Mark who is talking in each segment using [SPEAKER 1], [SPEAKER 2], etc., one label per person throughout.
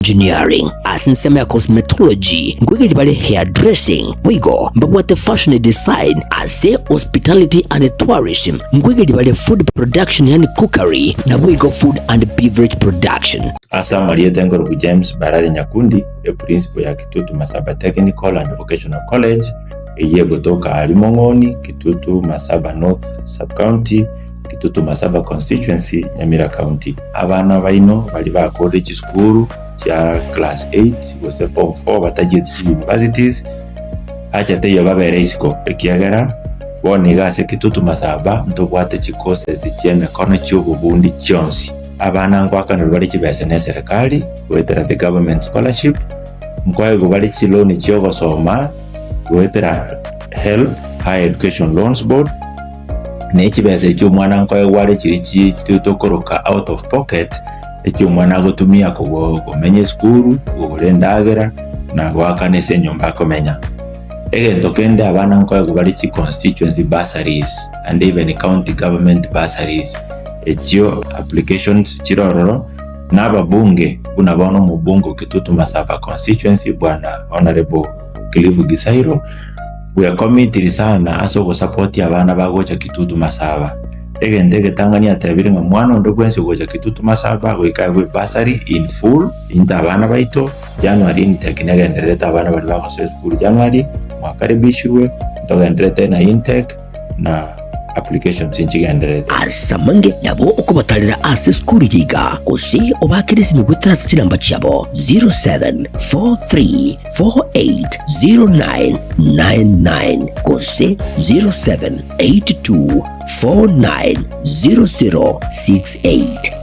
[SPEAKER 1] Engineering. Ase ensemo ya Cosmetology nkoigereria bare Hair Dressing, boigo mbabwate Fashion Design. Ase Hospitality and Tourism nkoigereria bare Food Production yaani Cookery, naboigo Food and Beverage Production.
[SPEAKER 2] Ase amarieta enkorokwa James Barari Nyakundi, eprinciple ya Kitutu Masaba Technical and Vocational College, eyio egotoka aaria Mong'oni, Kitutu Masaba North Sub-County, Kitutu Masaba Constituency, Nyamira County. Abana baino baria bakorire chisukuru chia class 8 gose form 4 batachieti chi universities, acha teiyo babere isiko ekiagera bono iga ase Kitutu Masaba ntobwate chi courses chi'emekono chi'obobundi chionsi. Abana ngoakanerwa bare chibesa neserekari goetera the government scholarship, nkoegwa bare chiloan chi'ogosoma goetera HELB, Higher Education Loans Board, ne chibesa echio omwana nkoegwa are chiria chi tokoroka out of pocket, echio omwana agotumia kogo komenya esukuru, kogora endagera, na goakana ase enyomba akomenya. Egento kende abana nkoegwa bare chi constituency bursaries and even county government bursaries, echio applications chire ororo, na ababunge buna bono omobunge o Kitutu Masaba constituency bwana Honourable Cliff Gisairo, bwekomitiri sana ase ogosapotia abana bagocha Kitutu Masaba. Egento egetang'ani atebire ng'a mwana onde bwensi ogocha Kitutu Masaba goika aegwe ebursary in full, into abana baito, January intake negendererete abana baria bagosoa esukuru January, mwakaribishirwe, ntogendererete na intake na applications nchigendererete.
[SPEAKER 1] Ase amange nabo okobatarera ase esukuru eye iga, gose obaakere esimi goetera ase chinamba chiabo 0743480999 gose 0782490068.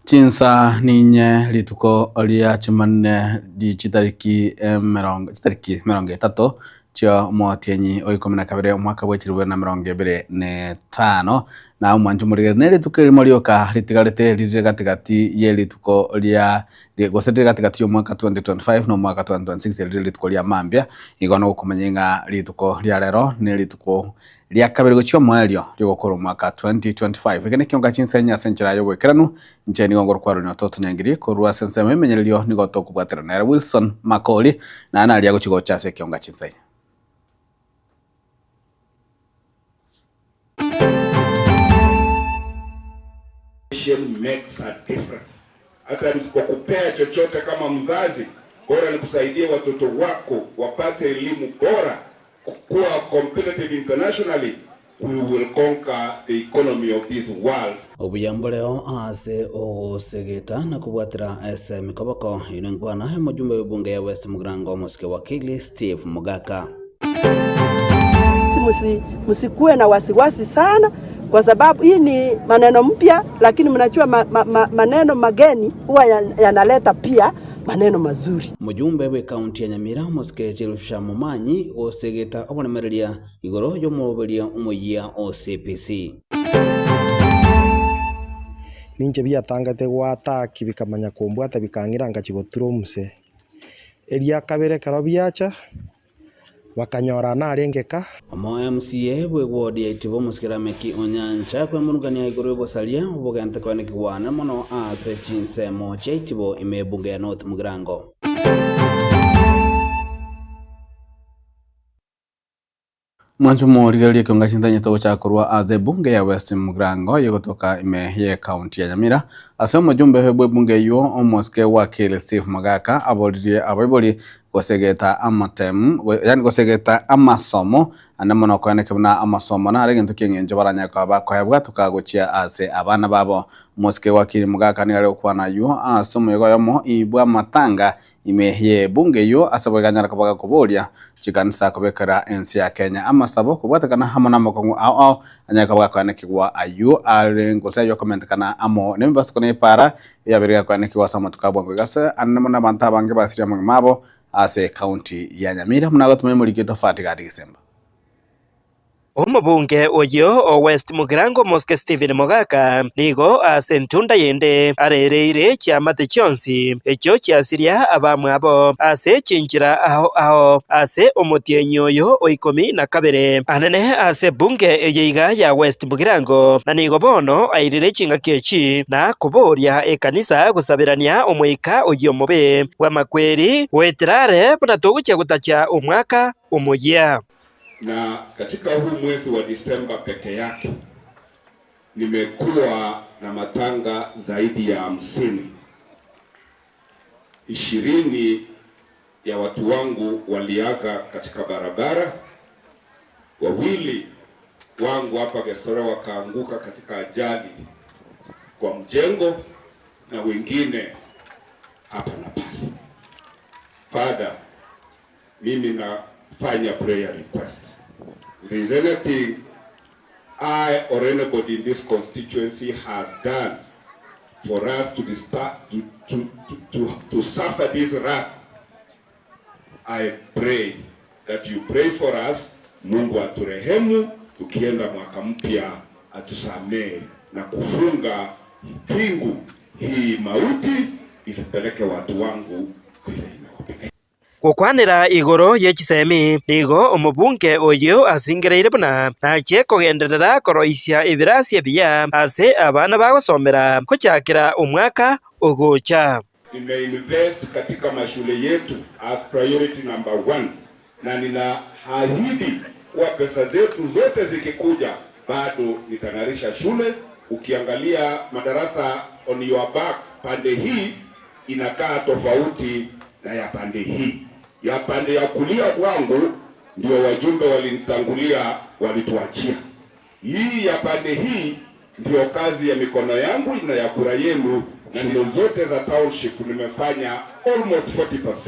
[SPEAKER 3] Chinsa ninye rituko ria chimanne ri chitariki emerongo chitariki emerongo etato chia omotienyi o ikomi na kabere omwaka bwe chilifu bibere na emerongo ebere na etano, na omwancho omorigereria na erituko erimo rioka ritigarete rire gati gati ye rituko ria gose rire gati gati y'omwaka 2025 na omwaka 2026 erire rituko ria mambia, igo nogokomanya ng'a rituko ria rero ne rituko Ria kabere gochia omoerio ri'ogokora omwaka 2025. Eke nekio ngachinsa enye ase enchera y'oboikeranu, inche nigo ngorokwa Aaron Ototo Nyangiri, korwa ase ensemo y'emenyererio nigo tokobwatera nere Wilson Makori, naye naria agochia gocha ase ekio ngachinsa enye.
[SPEAKER 4] Makes a difference. Hata nisipokupea chochote kama mzazi, bora nikusaidie watoto wako wapate elimu bora, kuwa competitive internationally, we will conquer the economy of this world.
[SPEAKER 3] Obuya mboreo ase ogosegeta na kobwatera ase emekoboko. Eyio nenkwana y'omojumbe bw'ebunge ya West Mugirango omosike wakili Steve Mogaka.
[SPEAKER 5] Msikuwe na wasiwasi sana kwa sababu hii ni maneno mpya, lakini mnajua ma, ma, ma, maneno mageni huwa yanaleta pia maneno mazuri.
[SPEAKER 3] Omojumbe bw'ecounty ya Nyamira omosike Chilfsha Momanyi gosegeta oboremereria igoro y'omoroberio omoyia o CPC.
[SPEAKER 6] Ninche biatangete goataki bikamanya kombwata bikang'ira ngachia gotura omuse. Eria kabere ekero biacha, bakanyora narenge ka.
[SPEAKER 3] Omo MCA bwe ward ya Itibo omosike Lameki Onyancha kwemurungania igoro y'obosaria obogente koenekigwa mono ase chinsemo chia Itibo ime ebunge ya North Mugirango. Mwanche morigererie ekionga chintanyete gochaka korwa ase ebunge ya West Mugirango egotoka ime ye county ya Nyamira. Ase omojumbe bw'ebunge eyio omosike wakili Steve Mogaka aboririe abaibori gosegeta amatemu yaani gosegeta amasomo ande mono koeneke buna amasomo nare egento ki'eng'encho baranyare koba bakoebwa tokagochia ase abana babo. Omosike wakili Mogaka nigo are gokwana ayio ase omoyega oyomo bw'amatanga Ime y'ebunge eyio ase boigo anyare koba gakoboria chikanisa kobekera ense ya Kenya amasabo kobwatekana amo namakong'u ao ao anyare koba gakoanekigwa ayio are gose ayio akomentekana amo nemebasukano. na epara eyabeire gekoenekigwa ase amatuko a bwango iga ase anene mono abanto abange basirie amagima abo ase ecounty ya Nyamira buna agotuma emorikio tofauti gati Gisemba.
[SPEAKER 7] Omobunge oyio o West Mugirango Mosike Stephen Mogaka nigo ase entunda yende arereire chiamate chionsi echio chiasiria abamwabo ase chinchera ao ao ase omotienyi oyo o ikomi na kabere anene ase ebunge eye iga ya West Mugirango na nigo bono airire chingaki echi na koboria ekanisa gosaberania omoika oyio omobe bw'amakweri goetera are buna togochia gotacha omwaka omoyia.
[SPEAKER 4] Na katika huu mwezi wa Disemba peke yake nimekuwa na matanga zaidi ya hamsini. 20 ya watu wangu waliaga katika barabara, wawili wangu hapa Gesore wakaanguka katika ajali kwa mjengo na wengine hapa na pale. Father, mimi nafanya prayer request. If there is anything I or anybody in this constituency has done for us to, to, to, to, to, suffer this wrath, I pray that you pray for us. Mungu aturehemu, tukienda mwaka mpya atusamee na kufunga pingu hii mauti isipeleke watu wangu vile imewapeleka.
[SPEAKER 7] Gokwanera igoro ye chisemi, nigo omobunge oyio asingereire buna nachie kogenderera koroisia ebirasi ebiya ase abana bagosomera gochakera omwaka ogocha.
[SPEAKER 4] Nimeinvest katika mashule yetu as priority number one, na ninaahidi kuwa pesa zetu zote zikikuja bado nitang'arisha shule. Ukiangalia madarasa on your back pande hii inakaa tofauti na ya pande hii. Ya pande ya kulia kwangu ndio wajumbe walinitangulia walituachia. Hii ya pande hii ndio kazi ya mikono yangu na ya kura yenu, na ndio zote za township nimefanya almost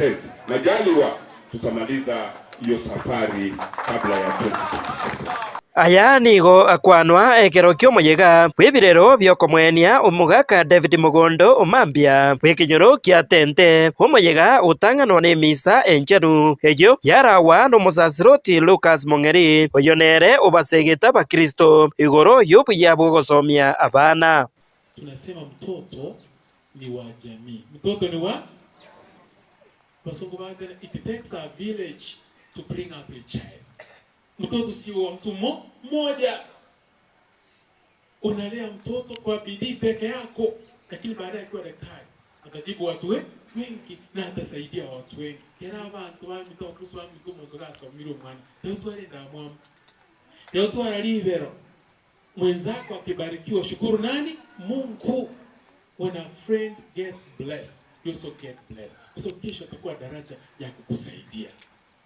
[SPEAKER 4] 40%. Najaliwa tutamaliza hiyo safari kabla ya 2027.
[SPEAKER 7] Aya nigo akwanwa ekero kia omoyega bw'ebirero biokomwenia omogaka David Mugondo omambia bw'ekenyoro kia Tente omoyega otang'anwa na emisa enchenu eyio yarawa na omosasiroti Lucas Mong'eri oyo nere obasegete abakristo igoro y'obuya bw'ogosomia abana.
[SPEAKER 8] Tunasema mtoto ni wa jamii. Mtoto ni wa Basungu bagana, it takes a village to bring up a child. Mtoto sio wa mtu mmoja. Unalea mtoto kwa bidii peke yako, lakini baadaye akiwa daktari atatibu watu wengi na atasaidia watu wengi. Kera abantu bamito Kristo bamito omuntu gasomire omwana teutware ndamwamu teutwara libero mwenzako akibarikiwa, shukuru nani? Mungu. When a friend gets blessed, you also get blessed. So kesho atakuwa daraja ya kukusaidia.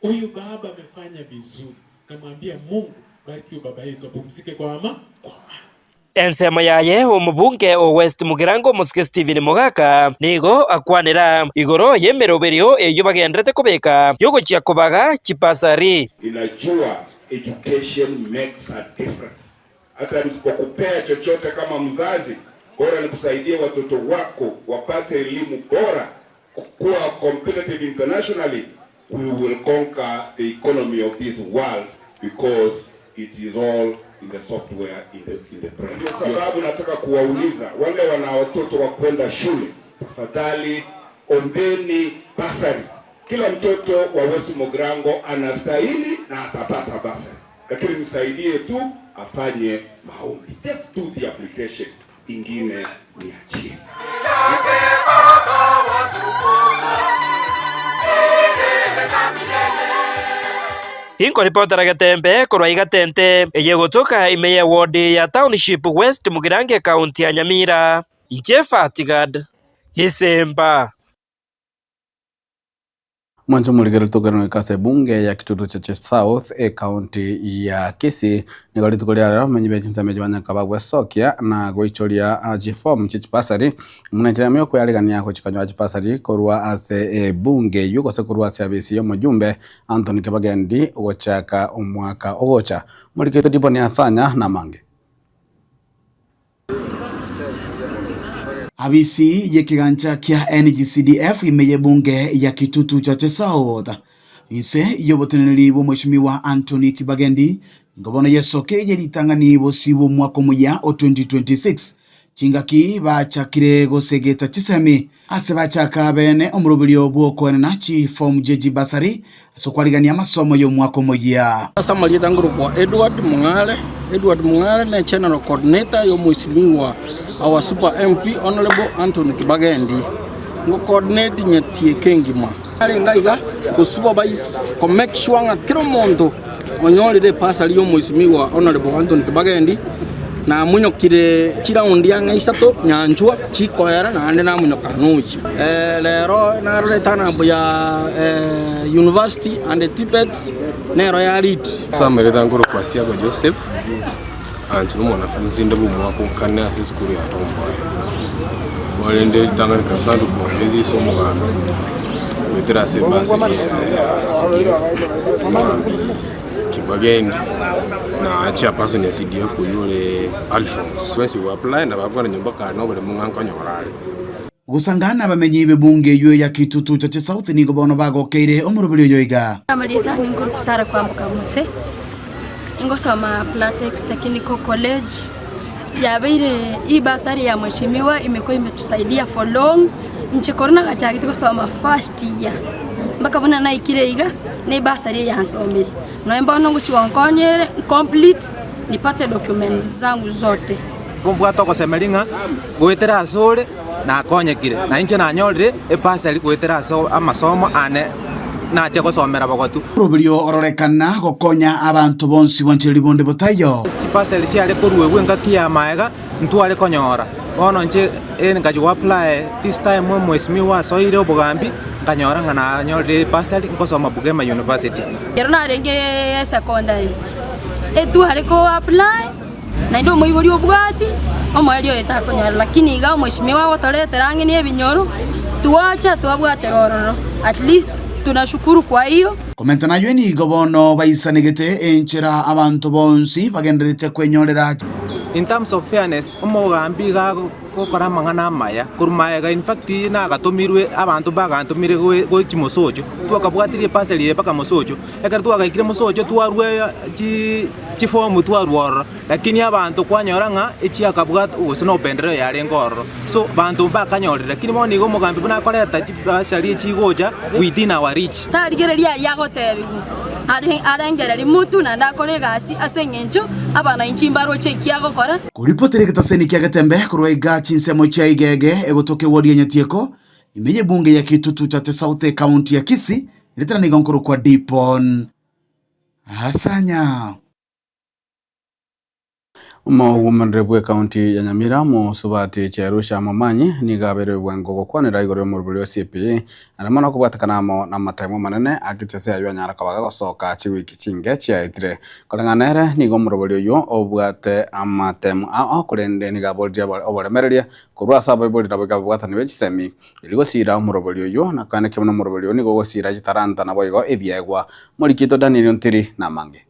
[SPEAKER 8] Huyu baba amefanya vizuri, namwambia Mungu bariki huyu baba yetu, apumzike kwa ama kwa amani.
[SPEAKER 7] Ensemo yaye omobunge o West Mugirango omosike Stephen Mogaka nigo akwanera igoro y'emeroberio eyio bagenderete kobeka yogochia kobaga chibasari.
[SPEAKER 4] Ninajua education makes a difference. Hata nisipokupea chochote kama mzazi, bora nikusaidie watoto wako wapate elimu bora, kuwa competitive internationally. We will conquer the economy of this world because it is all in the software in the brain. Ndio sababu nataka kuwauliza wale wana watoto wa kwenda shule, tafadhali ombeni basari. Kila mtoto wa West Mugirango anastahili na atapata basari, lakini msaidie tu afanye maombi. Just do the application, ingine niachie.
[SPEAKER 7] Inkoripotera Getembe korwa Igatente eye gotoka ime ya ward ya Township West Mugirango ekaunti ya Nyamira. Inche Fatigad Gisemba.
[SPEAKER 3] Mwancho muligero tugano ikase bunge ya kitutu cha South e county ya Kisii nigo rituko ria rero menyi bechinseme banyaka bagwesokia na goichoria chiform chichipasari munenchera mio kwiyarigania gochikanywa chipasari korwa ase ebunge eywo gose korwa ase abisi ya omojumbe Anthony Kibagendi ogochaka omwaka ogocha morikete Diboni Asanya na mange.
[SPEAKER 9] Abisi y'ekegancha kia NGCDF ime y'ebunge ya Kitutu Chache South, inse y'oboteneneri bw'Omweshimiwa Anthony Kibagendi, ngobono y'esoke ye ritang'ani bosio bw'omwaka omoyia o 2026, chingaki bachakire gosegeta chisemi ase bachaka bene omoroberio bw'okoenana chifomu chie chibasari ase okwarigania amasomo y'omwaka omoyia.
[SPEAKER 10] Ase amarieta nkorokwa Edward Mong'are, Edward Mong'are ne General Coordinator ya omwesimigwa our Super MP Honourable Anthony Kibagendi, ngo coordinate nyetieke engima. Arenge aiga go supervise ko make sure ng'a kera omonto onyorire ebasari ya omwesimigwa Honourable Anthony Kibagendi namunyokire chiraundi ang'e isato nyanchwa chikoera naende namunyoka nochi. Rero narora etanambo ya University and TVET nero ya lead.
[SPEAKER 11] Ase amareta nkorokwa Asiago Joseph, anche nomwanafunzi inde bw'omwaka o kane ase esukuru ya Tom Mboya. Korende ritang'ani kabisa ndikong'esia ase omogambi goetera ase ebasari eye ya CDF, omogambi Kibagendi na chairperson ya CDF oywo ore Alphonse. Bwensi go apply nabo akogenda nyomba kare na oboremo ng'a nkonyora are.
[SPEAKER 9] Gosanga nabamenyi b'ebunge eyio ya Kitutu Chache South nigo bono bagokeire omoroberi oyo iga.
[SPEAKER 12] Amarieta ane nkorokwa Sarah Kwamboka Mose, ingosoma Platex Technical College, yabeire hii bursary ya mheshimiwa imekuwa imetusaidia for long, inche korwa nagachagete gosoma first year mpaka buna naikire iga, na ebursary eye yansomirie. Nonya bono ngochia gonkonya ere complete nipate documents zangu zote.
[SPEAKER 13] Mbwate ogosemeria ng'a goetera asore nakonyekire, na inche nanyorire ebasari goetera ase amasomo ane nache gosomera bogotu.
[SPEAKER 9] Oroberio ororekana gokonya abanto bonsi bwanchire ribonde botaiyo.
[SPEAKER 13] Chibasari chiare koruegwa engaki ya maega ntware konyora, bono inche ngachi go apply this time omwesimigwa asoire obogambi nkanyora ng'a nanyorire ebasari ngosoma Bugema University.
[SPEAKER 12] Ekero narenge secondary, etware ko apply. Naende omoibori obwati, omoerio oye takonyora, lakini iga omweshimiwa agotoretera ang'e na ebinyoro, twacha twabwatera ororo, at least tunashukuru kwa hiyo.
[SPEAKER 9] Komenta nayio nigo bono baisanegete enchera abanto bonsi bagendererete kwenyorera.
[SPEAKER 13] In terms of fairness, omogambi iga agokora amang'ana amaya korwa magega in fact nagatomirwe abanto mbagantomire gochia mosocho, twakabwatirie eparcel eye mpaka mosocho. Ekero twagaikire mosocho twarua chifomu twarua ororo, lakini abanto kwanyora ng'a echiakabwatwa gose na opendeleo yarenge ororo. So banto mbakanyorire, lakini bono nigo omogambi buna akoreta chibasari echigocha within our reach.
[SPEAKER 12] Tarigereria aria agotebigwa, arengererie motwe naende akore egasi ase engencho abananchi mbaroche eki agokora.
[SPEAKER 9] Koripotera egetaseni kia Getembe korwa iga chinsemo chia Igege egotoka ewodi ya Nyatieko, Ime y'ebunge ya Kitutu Chache South ekaunti ya Kisii, ritera nigo nkorokwa Dipon Asanya.
[SPEAKER 3] Omoumenere bw'ekaunti ya Nyamira Mosubati Cherusha Momanyi nigo abeire bwango gokwanera igoro y'omoroberi o CPE naende mono kobwatekana amo namatemo amanene agete ase ayio anyare koba gagosoka chiwiki chinke chiaetire. Koreng'ana nere nigo omoroberi oyio obwate amatemo ao korende nigo aboririe oboremereria Korwa ase abaibori naboigo ababwatani be chisemi, erio gosiira omoroberi oyio, na koenekia buna omoroberi oyio nigo ogosiira chitalanta naboigo ebiegwa. Morikito Danieli ontiri namange.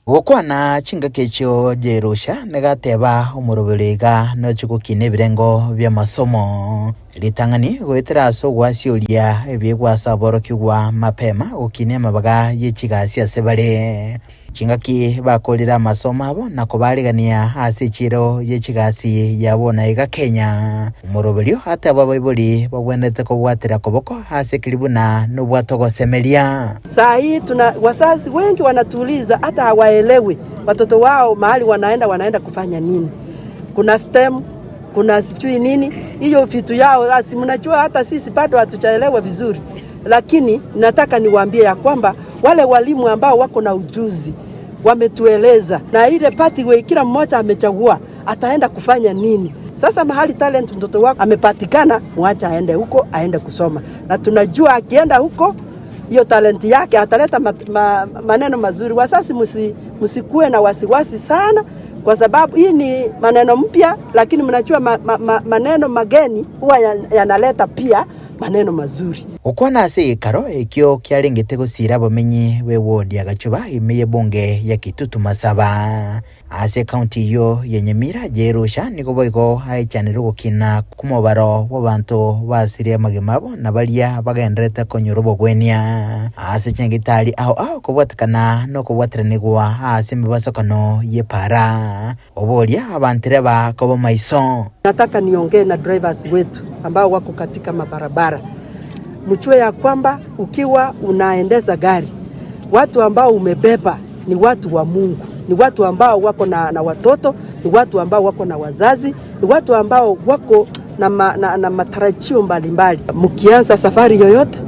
[SPEAKER 14] Gokwana chingaki echio Jerusha nigo ateba omoroberi iga nochie gokina ebirengo bi'amasomo ritang'ani goetera ase ogwasioria ebiegwa ase aborokigwa mapema gokina amabaga ye chigasi ase bare. Chingaki bakorire amasomo abo na kobaarigania ase echiiro ye chigasi yabo na iga Kenya. Omoroberio ateba abaibori bagwenerete kobwatera koboko ase keri buna nobwate ogosemeria.
[SPEAKER 5] Saa hii tuna wazazi wengi wanatuuliza hata hawaelewi watoto wao mahali wanaenda wanaenda kufanya nini. Kuna STEM, kuna sijui nini, hiyo vitu yao si mnajua hata sisi bado hatujaelewa vizuri, lakini nataka niwaambie ya kwamba wale walimu ambao wako na ujuzi wametueleza, na ile pathway kila mmoja amechagua ataenda kufanya nini. Sasa mahali talent mtoto wako amepatikana, mwacha aende huko, aende kusoma, na tunajua akienda huko hiyo talenti yake ataleta ma, ma, maneno mazuri. Wazazi msikuwe na wasiwasi sana, kwa sababu hii ni maneno mpya, lakini mnajua ma, ma, ma, maneno mageni huwa yanaleta pia maneno mazuri.
[SPEAKER 14] Gokwana ase egeikaro ekio kiarengete gosiira abamenyi b'ewodi ya Gachuba ime y'ebunge ya Kitutu Masaba. Ase ekaunti eyio ya Nyamira, Jerusha nigo boigo aechanire ogokina kw'omobaro bw'abanto basirie amagima abo na baria bagendererete konyora obogwenia ase chingitari ao ao kobwatekana nokobwataranigwa ase emebasokano y'epaara. Oboria abantereba koba maiso.
[SPEAKER 5] Nataka niongee na drivers wetu ambao wako katika mabarabara, mjue ya kwamba ukiwa unaendesha gari, watu ambao umebeba ni watu wa Mungu, ni watu ambao wako na, na watoto, ni watu ambao wako na wazazi, ni watu ambao wako na, ma, na, na matarajio mbalimbali. Mkianza safari yoyote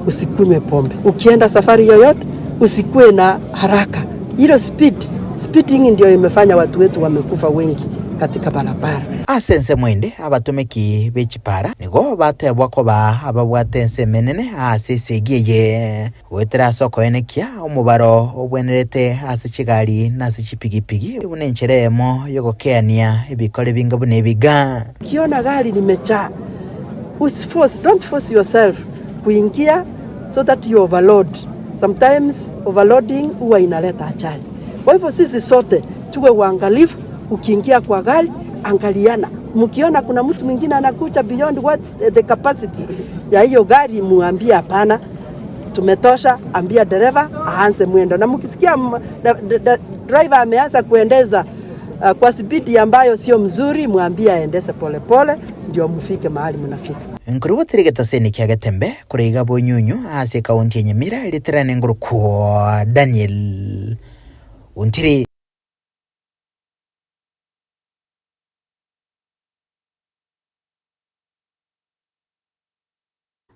[SPEAKER 5] usikunywe pombe, ukienda safari yoyote usikuwe na haraka. Hilo speed, speeding ndio imefanya watu wetu wamekufa wengi katika barabara.
[SPEAKER 14] Ase ensemo ende abatomeki be chipara nigo batebwa koba ababwate ensemo enene ase esegi eye. Goetera ase okoenekia omobaro obwenerete ase chigari na ase chipigipigi buna enchera eyemo y'ogokeania ebikore binga buna ebiga.
[SPEAKER 5] Ukiona gari limejaa, usiforce, don't force yourself kuingia so that you overload. Sometimes overloading huwa inaleta ajali. Kwa hivyo sisi sote tuwe waangalifu, ukiingia kwa gari angaliana, mkiona kuna mtu mwingine anakuja beyond what the capacity ya hiyo gari, muambie hapana, tumetosha, ambia dereva aanze mwendo. Na mkisikia driver ameanza kuendeza kwa spidi ambayo sio mzuri, mwambie aendeze polepole ndio mfike mahali mnafika.
[SPEAKER 14] Nkorwa getaseni kia Getembe kore iga Bonyunyu ase ekaunti ya Nyamira riterane ngorokwa Daniel Ontiri.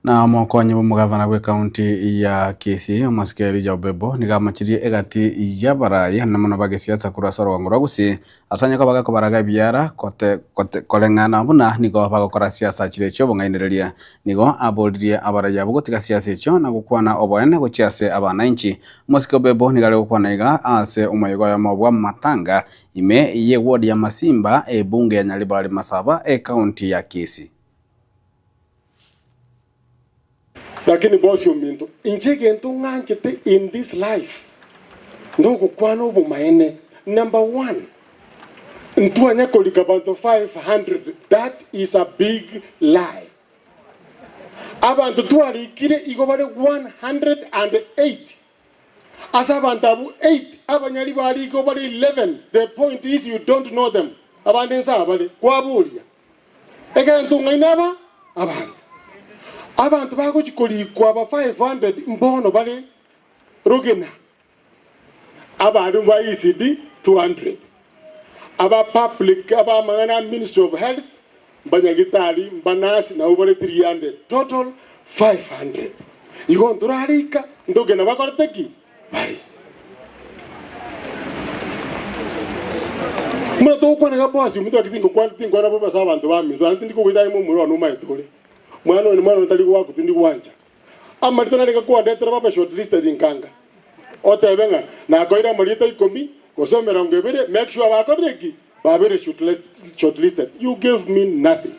[SPEAKER 3] Na omokonyi bw'omogavana bw'ekaunti ya Kisii, omosike Elijah Obebo, nigo amochirie egati y'abarai anene mono ba gesiasa korwa ase orogongo rwa Gusii, ase onye koba gakobaraga ebiara kote kote koreng'ana buna nigo bagokora siasa chire chi'obong'ainereria. Nigo aboririe abarai abwo gotiga siasa echio na gokwana oboene gochia ase abanainchi. Omosike Obebo nigo are gokwana iga ase omoyega oyomo bw'amatanga ime y'eward ya Masimba, ebunge ya Nyaribari Masaba, ekaunti ya Kisii.
[SPEAKER 15] Lakini bosi ominto, inche egento ng'anchete in this life nogokwana obomaene. Number one, ntwanya korika abanto 500, that is a big lie. Abanto twarikire igo bare 108. Ase abanto abwo 8 abanyari bare igo bare 11, the point is you don't know them, abande nsa abare, kwaboria. Egento ng'ai naba abanto. Abanto bagochia korikwa aba 500 mbono bare rogena, abande ba ECD 200, aba public abamang'ana a Ministry of Health, mbanyagitari, mbanurse nabwo bare 300, total 500. Igo ntorarika ndogena bakorete ki? Bare. Buna togokwana iga Boasi ominto gaki tingokwana tinkwana bobe ase abanto baminto, naende tindi kogoita aye momura one omaete ore. Mwana one mwana one tari gwaku tindi gwancha. Amarita narenge kwandetera babe shortlisted nkanga. Otebe ng'a nakoire amarieta ikomi gose emerongo ebere make sure bakorire ki? Babere shortlisted. You gave me nothing.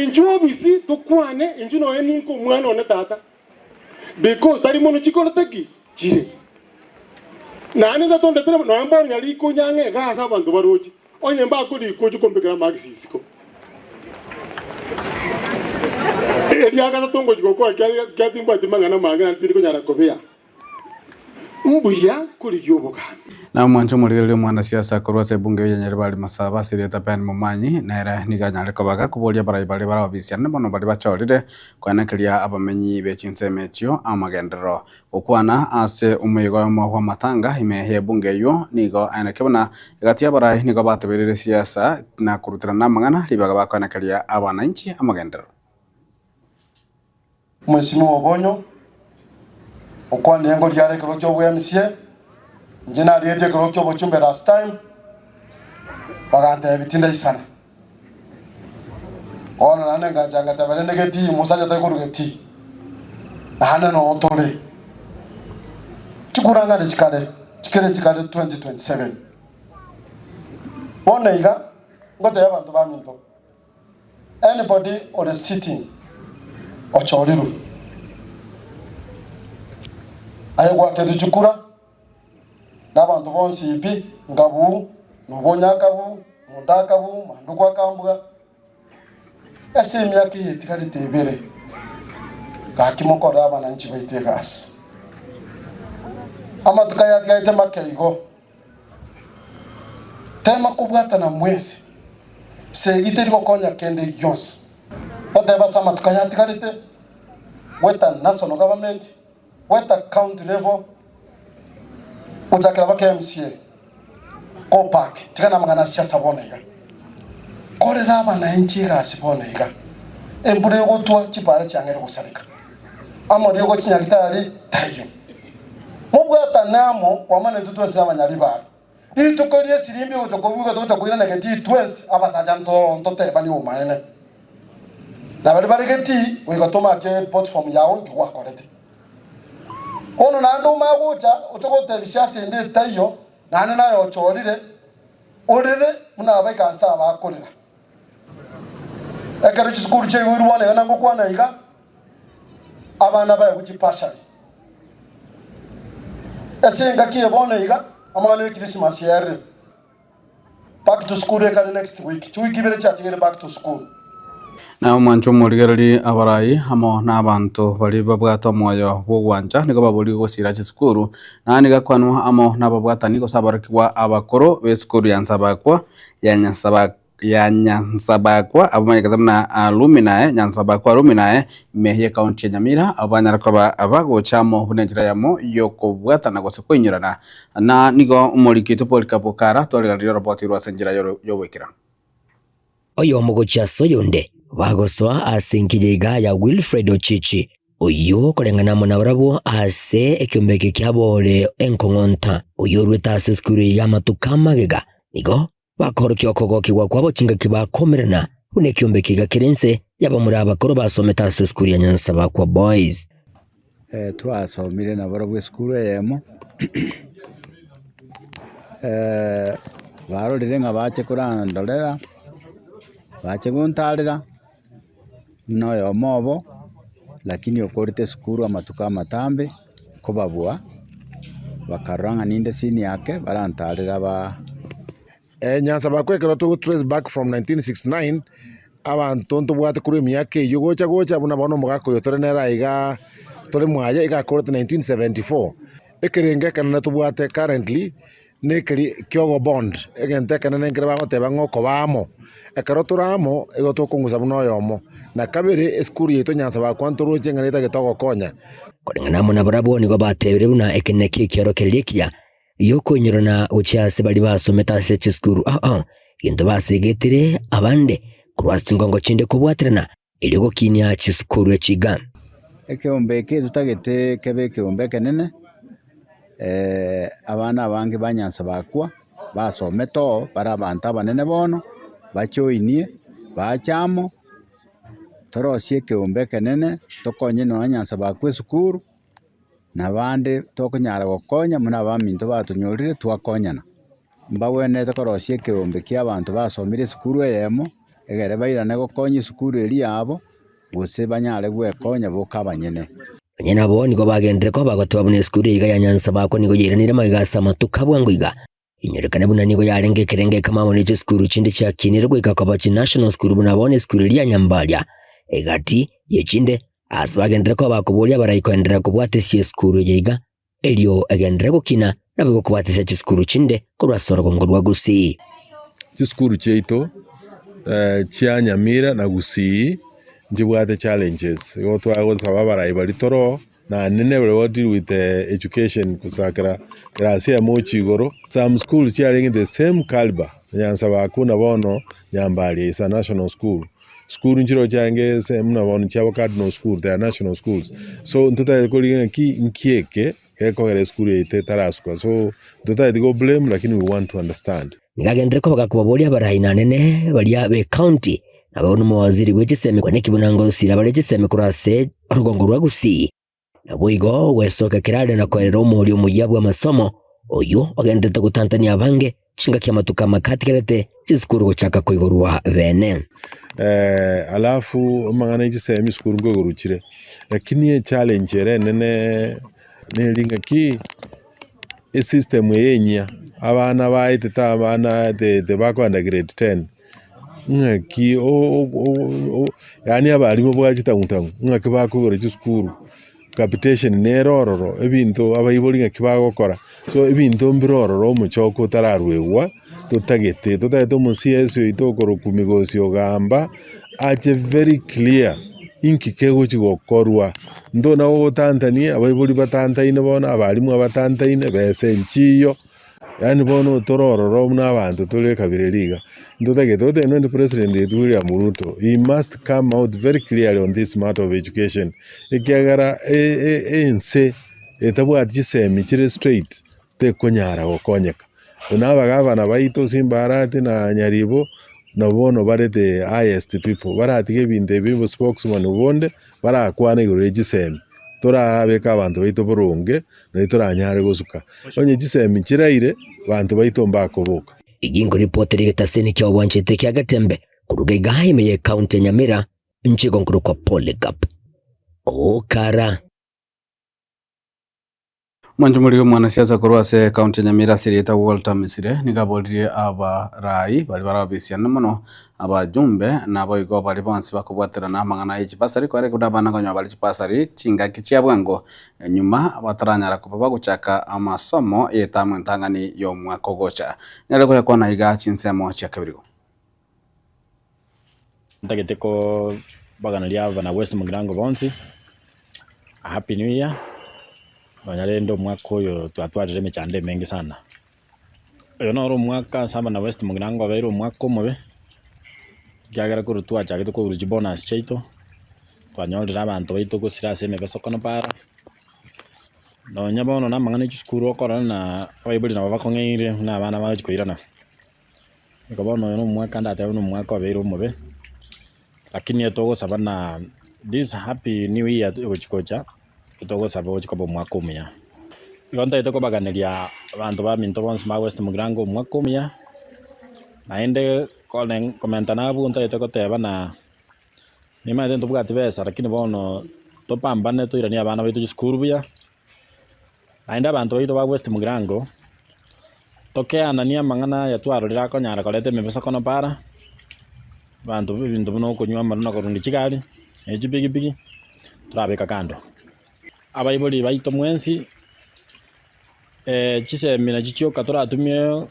[SPEAKER 15] Inchuo obisi tokwane, inchuo nonya ninka omwana one tata. Because tari mono chikorete ki? Chire. Naende ntatondetire nonya mbono nyariko nyang'e iga ase abanto baroche. Onye mbakorika oche kombekera amarks isiko. Eria gatato ngochi gokora ekiagera timbwati mang'ana mange naende tindi konyara kobea. Mbuya korigia obogambi.
[SPEAKER 3] Na omwanche omorigereria omwanasiasa korwa ase ebunge ya Nyaribari Masaba ase erieta Ben Momanyi nere nigo anyare koba gakoboria abarai baria bare obisiane mono baria bachorire koenekeria abamenyi be chinsemo echio amagenderero. Gokwana ase omoyega oyomo bw'amatanga ime y'ebunge eyio nigo aenekia buna egati y'abarai nigo batebereire siasa na koruterana amang'ana ribaga bakoenekeria abanainchi amagenderero.
[SPEAKER 15] Mheshimiwa Obonyo, okwanire ngoria are ekerogo kia obwa-MCA, inche narigetie ekerogo kia obochumbe last time, bagantebia tindaisana. Bono naende ngancha ngateba rende getii, omosacha tari korwa getii, naende noo tore. Chikura ng'are chikare, chikere chikare 2027. Bono iga, ngotebia abanto baminto. Anybody ore sitting ochorirwe aye gwaketwe chikura na abanto bonsi pi ngabu nobonya akabu monda akabu manduku akambua ase emiaka eye etigarete ebere gaki mokore abananchi baito egasi amatuko aya atigarete make igo Tema kobwatana mwensi, segi teri gokonya kende gionsi. Goteba ase amatuko aya atigarete, goeta national government, goeta county level, gochakera baka MCA, go back, tiga namang'ana a siasa bono iga. Korera abananchi egasi bono iga. Embura egotwa chipara chiang'eire gosareka. Amo rigo chinyagitari taiyo. Mobwatane amo kwamana intwe twensi nabanyaribari. Rituko ri'esirimbi ogocha kobuga togocha koirana getii twensi abasacha ntotebanie obomaene. Na baria bare getii goika tomake platform yao inki gwakorete. Bono naende omanye gocha oche gotebia siasa ende etaiyo naende naye ochorire orere buna abaikansete aba bakorera. Ekero chisukuru chiaigoirwe bono iga nangokwana iga, abana baegwe chibasari. Ase engaki eye bono iga, amang'ana y'Ekrisimasi erire. Back to school ekare next week, chiwiki ibere chiatigaire back to school.
[SPEAKER 3] Na omwancho omorigererie abarai amo nabanto baria babwate omoyo bw'ogwancha nigo baborigwe gosiira chisukuru, na nigo akwanwa amo nababwatani gose aborokigwa abakoro b'esukuru ya Nsabakwa ya Nyansabakwa. ya Nyansabakwa abamanyekete buna Aluminae, Nyansabakwa Aluminae, ime y'Ekaunti ya Nyamira, abwo banyare koba bagocha amo buna enchera eyemo y'okobwatana gose koinyorana. Na nigo omoriki oito Polycarp Okara twariganirie oroboti rwa ase enchera y'ogoikera.
[SPEAKER 1] Oyomo gochia ase oyonde, bagosoa ase enkiya iga ya Wilfred Ochichi, oyio okoreng'ana amo nabarabwo ase ekiombe eke kiabo ore enkong'onta, oyio oruete ase esukuru eye y'amatuko amagega, nigo Bakorokia okogokigwa kwabo chingaki bakomerana, buna ekiombe kiga kere inse y'abamura abakoro basomete ase esukuru ya Nyansabakwa Boys.
[SPEAKER 16] Twasomire nabarabwo esukuru eyemo, barorire ng'a bache korandorera, bache gontarera, buna oyomo obo, lakini okorete esukuru amatuko amatambe, kobabua, bakarora ng'a ninde senior ake, barantarera ba.
[SPEAKER 17] Nyansa bakwa ekero togo trace back from 1969, abanto ntobwate korwa emiaka eyio gocha gocha buna bono omogaka oyo tore nere aiga tore mwaye iga akorete 1974. Ekerengo ekenene tobwate currently nekeri kia obobond, egento ekenene nkere bagoteba ng'a okoba amo. Ekero tore amo, igo tokong'usa buna oyomo. Na kabere, esukuru yaito Nyansa bakwa ntoroche ng'a netagete ogokonya.
[SPEAKER 1] Koreng'ana amo nabarabwo nigo batebire buna eke nakio ekiorokererio ekiya giokoinyorana gochia ase baria basomete ase chisukuru ao ao, gento basegetire abande korwa ase chingongo chinde kobwaterana erio gokinia chisukuru echi iga.
[SPEAKER 16] Ekeombe eke totagete kebe ekeombe ekenene, abana abange ba Nyansa bakwa, basomete oo, bare abanto abanene bono, bajoinie, bache amo, torosie ekeombe ekenene, tokonye nonya Nyansa bakwa esukuru, na abande tokonyara gokonya buna abaminto batonyorire twakonyana. Mbagwenerete korosia ekeombe ki'abanto basomire esukuru eyemo, egere bairane gokonya esukuru eria yabo, gose banyare gwekonya boka abanyene.
[SPEAKER 1] Onye nabo nigo bagenderere koba bagoteba buna esukuru eye iga ya Nyansa bakwa nigo yairanire magega ase amatuko a bwango iga. Inyorekane buna nigo yarenge ekerengo ekemo amo ne chisukuru chinde chiakinire goika koba chinational school buna bono esukuru eria ya Nyambaria egati yechinde ase bagenderere koba bakoboria abarai koenderera kobwata ase esukuru eye iga erio egenderere gokina naboigo kobwatisia chisukuru chinde korwa ase orogongo rwa Gusii.
[SPEAKER 17] Chisukuru chiaito chia Nyamira na Gusii nchibwate challenges, igo twagosaba abarai baria toro naende nere o deal with education gosakera class eyemo gochia igoro, some schools chiarenge the same calibre, Nyansa bakuna bono Nyambaria is a national school. Sukuru nchireo chiarenge ase buna bono chiabo Cardinal school, they are national schools. So ntotagete korigia ng'aki nki eke gekogera esukuru yaito etarasukwa. So ntotageti go blame lakini we want to understand.
[SPEAKER 1] Nigo agenderere koba gakobaboria abarai na anene baria b'ecounty, na bono omowaziri bwe chisemi kwane buna ngosira bare chisemi korwa ase orogongo rwa Gusii. Naboigo ogwesoka kerare na koerera omoria omuya bw'amasomo, oyio ogendererete gotantania abange. Chingaki amatuko amake atigarete chisukuru gochaka koigorwa bene.
[SPEAKER 17] Alafu amang'ana ya chisemi esukuru nkoigorwa chire, lakini echallenge ere enene neri ng'aki, esystem eye enyia, abana baetete abana tibakogenda grade ten, ng'aki yaani abalimu bwachete tang'u tang'u, ng'aki bakoigora chisukuru. Capitation nere ororo, ebinto abaibori ng'aki bagokora, so ebinto mbire ororo omochoko otararuegwa totagete, totagete omo CS oito okorokwa Migosi Ogamba ache very clear inki kegochi gokorwa, ntona gogotantania abaibori batantaine bono abalimu abatantaine besa enchiyo. Yaani bono tore ororo buna abanto tore ekabira eria iga, ntotagete goteba nonye president oito William Ruto, he must come out very clearly on this matter of education, ekiagera ense etabwati chisemi chire straight tekonyara gokonyeka. Buna abagavana baito Simba Arati na Nyaribo, nabo bono bare the highest people, baratige ebinto ebi bo spokesman bonde, barakwane igoro ye chisemi, torabeke abanto baito boronge. Nario toranyare gosuka. Onye chisemi chiraire, banto baito mbakoboka.
[SPEAKER 1] Egingo ripoti rigetaseni kia obwanchete kia Getembe koruga igaa ime ye county ya Nyamira nchigo nkorokwa Polycarp Okara.
[SPEAKER 3] Omwancho moriri omwanasiasa korwa ase ekaunti ya Nyamira ase erieta Walter Misire nigo aboririe abarai baria barabisiane mono Abajumbe naboigo baria bonsi bakobwaterana amang'ana ye chibasari kwarenge buna abana konya bare chibasari chingaki chia bwango nyuma bataranyara koba bagochaka amasomo y'etamu entang'ani y'omwaka ogocha. Nere koyakwana iga chinsemo chia kebirigo.
[SPEAKER 18] Ntagete kobaganeria abana West Mugirango bonsi a happy new year, nonya rende omwaka oyo twatwarire emechando emenge sana. Oyo noro omwaka ase abana West Mugirango obeire omwaka omobe, ekiagera korwa twachagete kourwa chibonus chiaito, twanyorire abanto baito gosira ase emebasokano para, nonya bono na amang'ana ya chisukuru okorora na abaibori nabo bakong'eire buna abana bagochi koirana. Igo bono oyo na omwaka ndatebe buna omwaka obeire omobe, lakini etogosaba na this happy new year egochi gocha. Togosaba ogochia koba omwaka omuya. Igo ntagete kobaganeria abanto baminto bonsi ba West Mugirango omwaka omuya, naende kore komenta nabwo ntagete goteba na nimanyete ntobwati besa lakini bono topambane toiranie abana baito chisukuru buya, naende abanto baito ba West Mugirango, tokeananie amang'ana aya twarorire akonyara koreta emebasokano para, abanto ebinto buna okonywa amarwa na korunda chigari, ne chipikipiki. Torabeka kando. Abaibori baito mwensi, chisemi nachi chioka toratumie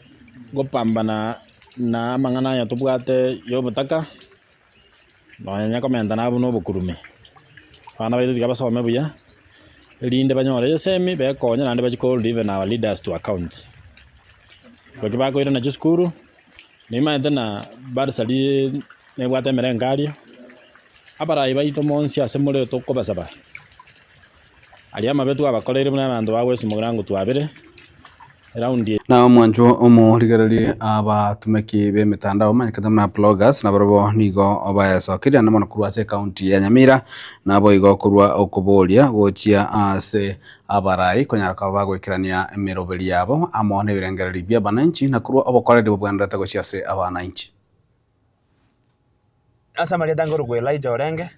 [SPEAKER 18] gopambana na amang'ana aya tobwate ya obotaka, nonya komenta nabwo na obokurume. Abana baito tiga basome buya, erinde banyore esemi bekonye naende bachie ko hold even our leaders to account. Naki bakoirana chisukuru, nimanyete na bursary nebwate emerengario, abarai baito bonsi ase more tokobasaba, aria amabe twabakoreire buna abanto ba West Mugirango twabere, eround eye.
[SPEAKER 3] Na omwanchwa omorigereria abatumeki b'emetandao bamanyekete buna bloggers nabarabwo nigo baesokirie naende mono korwa ase ekaunti ya Nyamira naboigo korwa okoboria gochia ase abarai konyara koba bagoikerania emeroberi yabo amo nebirengererio bi'abananchi na korwa obokoreri bobwenerete gochia ase abananchi.
[SPEAKER 19] Ase amarieta nkorokwa Elijah Orenge,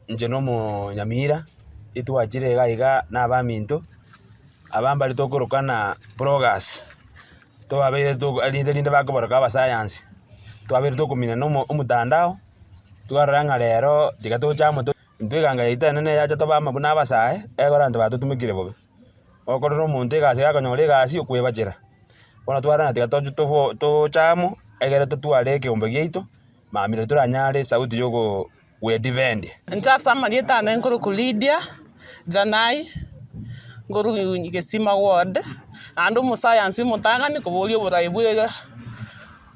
[SPEAKER 19] inche na omonyamira, etwachire iga iga na abaminto, aba mbare tokorokana bloggers, twabeire toko rinde rinde bakoboroka abasayansi, twabeire tokomina na omo omotandao, twarora ng'a rero tiga toche amo to intwe eganga yaito enene yacha tobe amo buna abasae, ekero abanto batotumekire bobe. Okorera omonto egasi gakonyora egasi okwebachera. Bono twarora tiga toche tofo toche amo, egere totware ekeombe giaito, mambia riria toranyare esauti ya ogo gwedefend.
[SPEAKER 20] Inche ase amarieta ane nkorokwa Lydia Janai, nkorwa Gesima ward, naende omosayansi omotang'ani koboria oborai bwa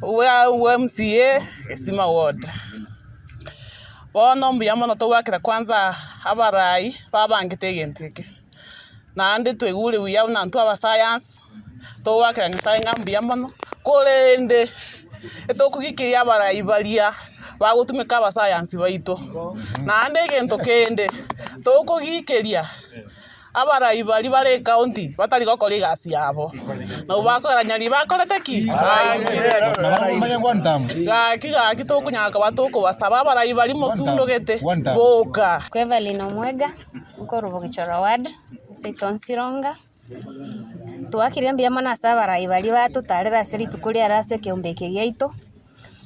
[SPEAKER 20] bwa MCA Gesima ward. Bono mbuya mono togwakera kwanza abarai babangete egento eke. Naende twaigure buya buna intwe abasayansi, togoakera Nyasaye ng'a mbuya mono, korende etokogikiria abarai baria bagotumeka abasayansi baito. Naende egento kende, tokogikeria. Abarai baria bare ecounty batari gokora egasi yabo, nabo bakogera nyari bakorete ki? Baakire. Gaki gaki tokonyara koba tokobasaba abarai baria mosundogete boka.
[SPEAKER 21] Kwevelyn Omwega, nkorwa Bogichora ward, seito Nsironga, twakire mbuya mono ase abarai baria batotarera ase rituko riare ase ekeombe eke giaito,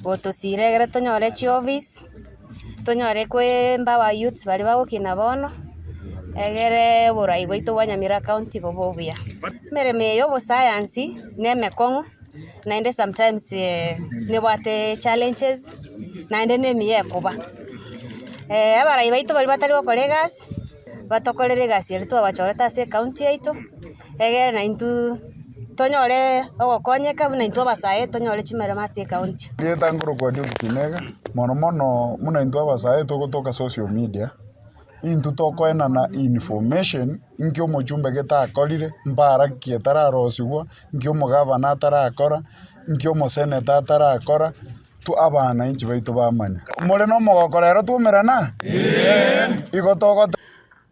[SPEAKER 21] gotosira egere tonyore chiofisi, tonyore koemba abayouths baria bagokina bono, egere oborai bwaito bwa Nyamira county bobe obuya. Emeremo eye ya obosayansi na emekong'u, naende sometimes nebwate challenges, naende na emiya ekoba. Abarai baito baria batari gokora egasi, batokorere egasi eria twabachorete ase ecounty yaito, egere naintwe tonyore ogokonyeka buna intwe abasae tonyore chimeremo ase ecounty.
[SPEAKER 22] Rieta nkorokwa Duke Kinega, mono mono buna intwe abasae togotoka social media, intwe tokoenana information nki omochumbe gete akorire, mbara ki etararosigwa, nki omogavana atarakora, nki omoseneta atarakora, twe abananchi baito bamanya. More nomogoko rero twaumerana? Igo togote.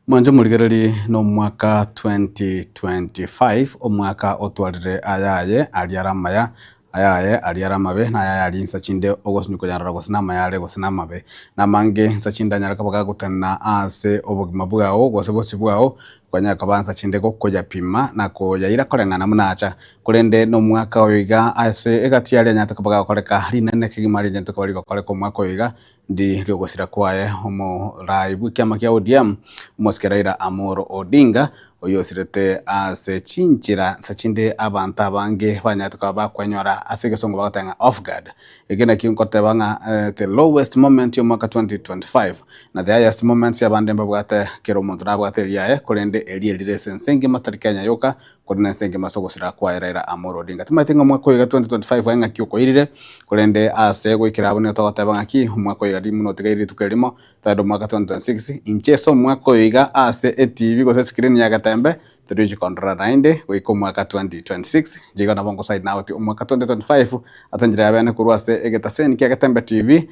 [SPEAKER 3] Mwanche morigererie nomwaka 2025, omwaka otwarire ayaye aria are amaya, ayaye aria are amabe, na ayaye aria insa chinde ogosinywa koyarora gose namaya are gose namabe. Namange insa chinde anyare koba gagotenena ase obogima bwao gose bosio bwao, Kwanyara koba nsa chinde gokoyapima na koyaira koreng'ana buna acha. Korende nomwaka oyo iga ase egati yaria anyarete koba gagokoreka rinene kegima rianyarete koba rigokoreka omwaka oyo iga ndi riogosira kwaye omorai bw'ekiama kia ODM omosike Raila Amolo Odinga oyio osirete ase chinchera nsa chinde abanto abange banyarete koba bakwenyora ase egesongo bagoteba ng'a off guard. Eke nakio nkoteba ng'a the lowest moment y'omwaka 2025 na the highest moments abande mbabwate kera omonto nabwate eriaye korende eri erire ase ense engima tari Kenya yoka korende ense engima ase ogosira kwaye Raila Amolo Odinga. Timanyeti ng'a omwaka oyo iga 2025 aye ng'aki okoirire korende ase goikera abwo nigo togoteba ng'aki omwaka oyo iga rimuno otigaire rituko erimo togende omwaka 2026 inche ase omwaka oyo iga ase etv gose escreen ya Getembe Torichi kondora naende goika omwaka 2026, inche igo nabo ngosign out omwaka 2025 ase enchera ya bene korwa ase egetaseni kia Getembe TV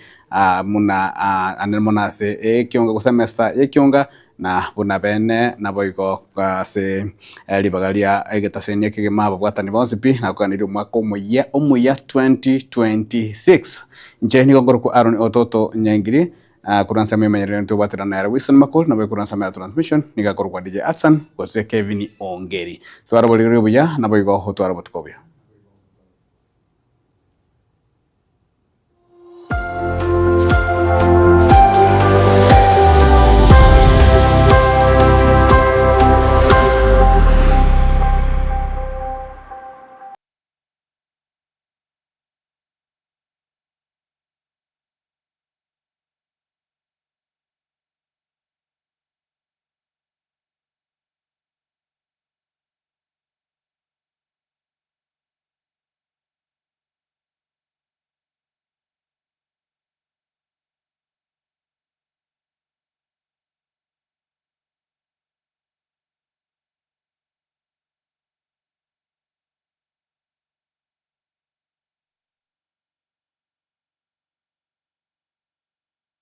[SPEAKER 3] muna ande mono ase ekionga gose emesa y'ekionga na buna bene naboigo ase ribaga ria egetaseni ekegima ababwatani bonsi pi nakoganirie omwaka omoyia omuya 2026. Inche nigo nkorokwa Aaron Ototo Nyaingiri. Korwa ensemo y'emenyerero ntobwaterana nere Wilson Makori, nabo korwa ensemo ya transmission nigo akorokwa DJ Atsan gose Kevin Ongeri. Twara oboriri obuya naboigo otware obotuko obuya.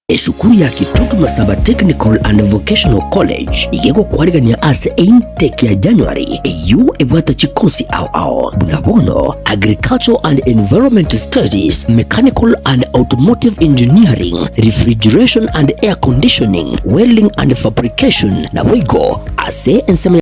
[SPEAKER 1] Esukuru ya Kitutu Masaba Technical and Vocational College nigo egokwarigania ase eintake ya January eyio ebwate chikosi ao ao buna bono Agricultural and Environment Studies, Mechanical and Automotive Engineering, Refrigeration and Air Conditioning, Welding and Fabrication naboigo ase ensemo ya.